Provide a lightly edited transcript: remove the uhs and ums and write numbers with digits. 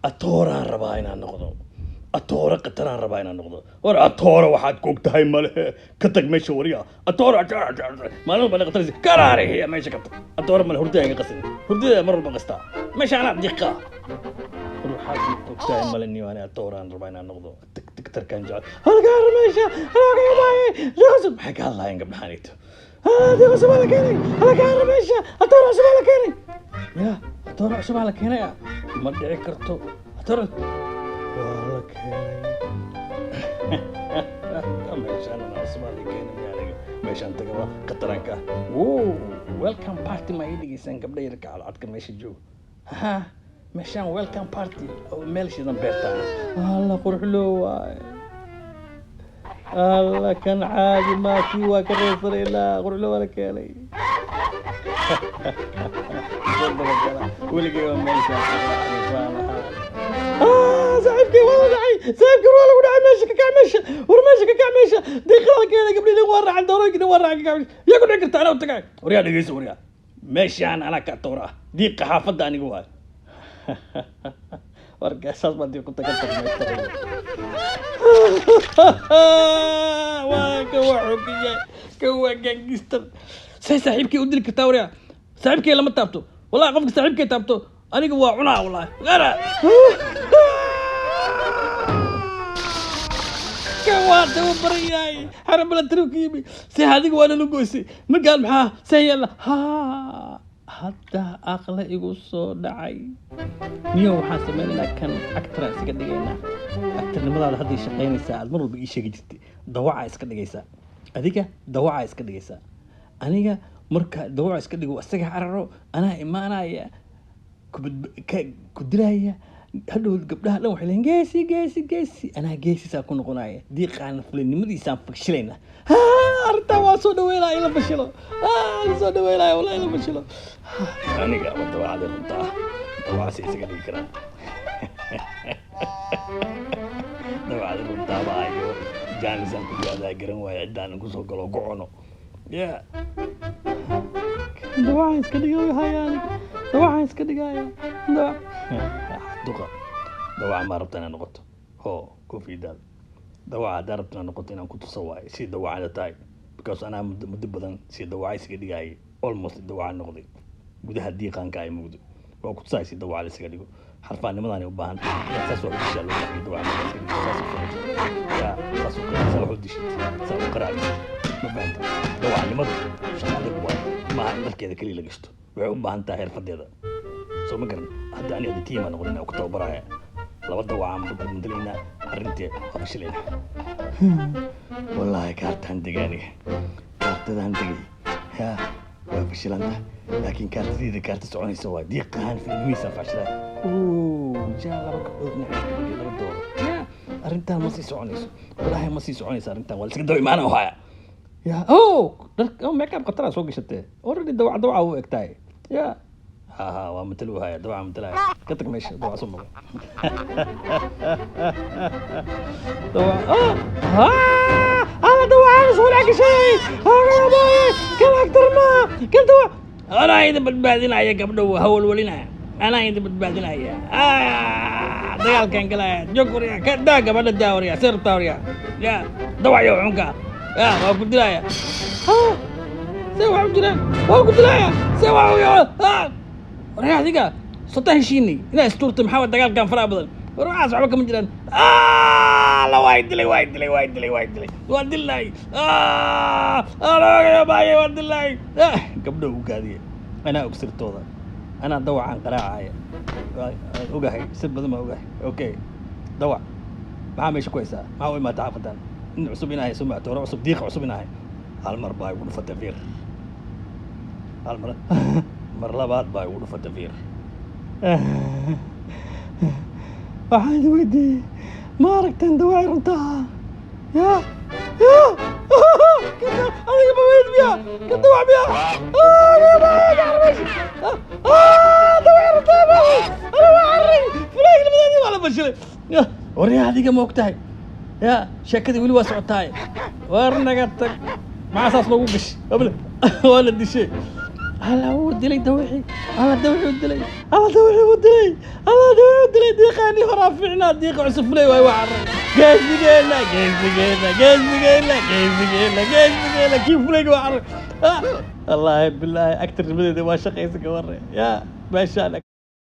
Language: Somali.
Atooraan rabaa inaan noqdo, atoore qataraan rabaa inaan noqdo. War atoore waxaad ku og tahay male, ka tag meesha wariya. Atoore maalin walba qataraysa karaarihiya, meesha ka tag. Atoore male, hurdada iga qasin, hurdada mar walba qastaa meesha anaa diqa. War waxaad og tahay male niyo, ani atooraan rabaa inaan noqdo, tiktarkaan jecel halkaar meesha halkaar. Maxay ka hadlaayeen gabdhahanito? Diqa cusubaa la keenay, halkaar meesha atoore cusubaa la keenay. Ya atoore cusubaa la keenay, ma dhici karto, atoore waa la keenay meeshaan, cusubaa la keenay aniga meeshaan tagaba khataranka. Wow, welcome party ma ii dhigeysaan gabdha yarka cadcadka meesha jooga? Ha, meeshaan welcome party oo meel shidan beertaan. Alla quruxloo waaye, alla kan caadi maa, kii waa ka reesanaynaa. Quruxlo waa la keenay. Soo dabagala weligay waa meeshaan xarifaan ahaa. Saaxiibkay waa la dhacay, saaxiibkay waa lagu dhacay. Meesha ka kac, meesha war, meesha ka kac, meesha diiqada la keenay. Gabdhihi waa raacay, doorooyinkii waa raacay. Ka kac meesha, yaa ku dhici karta? Anaa u tagay. Waryaa dhegeyso, waryaa meeshaan anaa ka toora ah, diiqa xaafadda aniga waay. Warka saas baa diiq ku tagan tag meesha. Waa ka waa xoogaya, ka waa gangster. Say saaxiibkay u dili kartaa? Waryaa saaxiibkay lama taabto, wallahi qofka saaxiibkay taabto aniga waa cunaa, wallahi gara. Kan waa tababaran yahay, xara milatari ka yimi. Si adiga waa nala goysay markaan, maxaa see yeelna? Ha, hadda aqla igu soo dhacay niyo, waxaan sameynaynaa kan actor isaga dhigaynaa. Actornimadaada hadday shaqaynaysaa, aad mar walba ii sheegi jirtay. Dawaca iska dhigaysaa adiga, dawaca iska dhigaysaa aniga. Marka dawaca iska dhigo, isaga cararo, anaa imaanaya ku dilaya. Hadhow gabdhaha dhan waxay leeyihin geesi, geesi, geesi. Anaa geesisaa ku noqonaya, diiqaana fulinimadiisaan fashilayna. Arrintaa waa soo dhaweynaya in la fashilo, la soo dhaweynaya wallahi in la fashilo. Aniga waa dawacadii runta ah, dawacasi isaga dhigi karaa, dawacadii runtaaba ayo jaanisaan ku yaadaa garan waaya ciddaan kusoo galo ku cuno ya. Dawacaan iska dhigaya aniga, dawacaan iska dhigaya. Duqa dawaca ma rabta inaad noqoto? Ho kofidaada dawaca haddaa rabta inaad noqoto, inaan ku tuso waaye si dawacada tahay, because anaa muddo badan si dawaca isaga dhigayay, almost dawaca noqday gudaha diiqaanka ay mugdo. Waa ku tusaay si dawacada isaga dhigo. Xarfaanimadaan u baahan tahay inaad saas wax u dishaa loo baahan. Dawaca markaa iska dhigo saas u socotid, yaa saas u saa wax u dishid, saa u qaraabid, ma fahanta? Dawacanimadu shaqo adag waaye, maaha in dharkeeda keliya la gashto, waxay u baahan tahay xirfadeeda, soo ma garan? Hadda ani hadda tiimaa noqdin ku tababaraya, laba dawacaan ku mudalaynaa, arrintii waa fashilayna wallaahi. Kaartaan degay aniga, kaartadaan degay ya waa fashilanta, laakiin kaartadeeda kaarta soconaysa waa diiqahan filmihiisaan fashilaa. Jaa laba gabdhood dhinaca iska dhigay, laba dooro ya. Arrintaan ma sii soconayso, wallaahi ma sii soconayso arrintan, waa la iska daba imaana haya ya. Oh, dhar oh, makeup khataraa soo gashatee, already dawac dawaca u egtahay ya. Ha ha, waa matalo haya, dawaca matalaya. Ka tag meesha, dawaca soo noqo. Dawac ah ah, dawacaan soo dhex gashay kan actor ma kan dawac. Anaa idin badbaadinaya gabdho, hawalwalinaya, anaa idin badbaadinaya. Dagaalkan galaya, joog warya, ka daa gabadha, daa warya, see rabtaa warya ya. Dawacyo xunka ya waa ku dilaya. See wax u jiraan? Waa ku dilaya. See wax u warya adiga sota heshiinay inaa istuurtay? Maxaa waa dagaalkan faraha badan? War waxaas waxba kama jiraan. La waa dilay, waa dilay, waa dilay, waa dilay, waa dilay baaye, waa dilay. Gabdho u gaadiye, anaa og sirtooda, anaa dawacaan qaraacaya, waan ogahay, sir badan baan ogahay. Okay, dawac maxaa meesha ku haysaa? Maxaa u imaata xaafadan? Nin cusub inaa hayso, tooro cusub, diiqa cusub inaa hay. Hal mar baa igu dhufatay fiir, hal mar, mar labaad baa igu dhufatay fiir. Waxaan idin weydiiyey, ma aragteen dawacii runta ahaa? Ya ya, adiga maweyd miya? Ka dawac miya? Dawacii runta ana waa carray, fulaag labadaadii waa la fashilay. Waryaa adiga ma og tahay? Ya sheekadii weli waa socotaay. War naga tag, maxaa saas loogu gashay? Waa la dishay. Alla wuu dilay dawixii, alla dawixii wuu dilay, alla dawixii wuu dilay, alla dawixii wuu dilay. Diiqaani horaa fiicnaa, diiqa cusub fulay waay. Waa carray. Geesigeena, geesigeena, geesigeena, geesigeena, geesigeena, kii fulayga waa carray. Wallaahi bilaahi, actornimadeeda waa shaqaysa. Gabarre yaa meeshaan.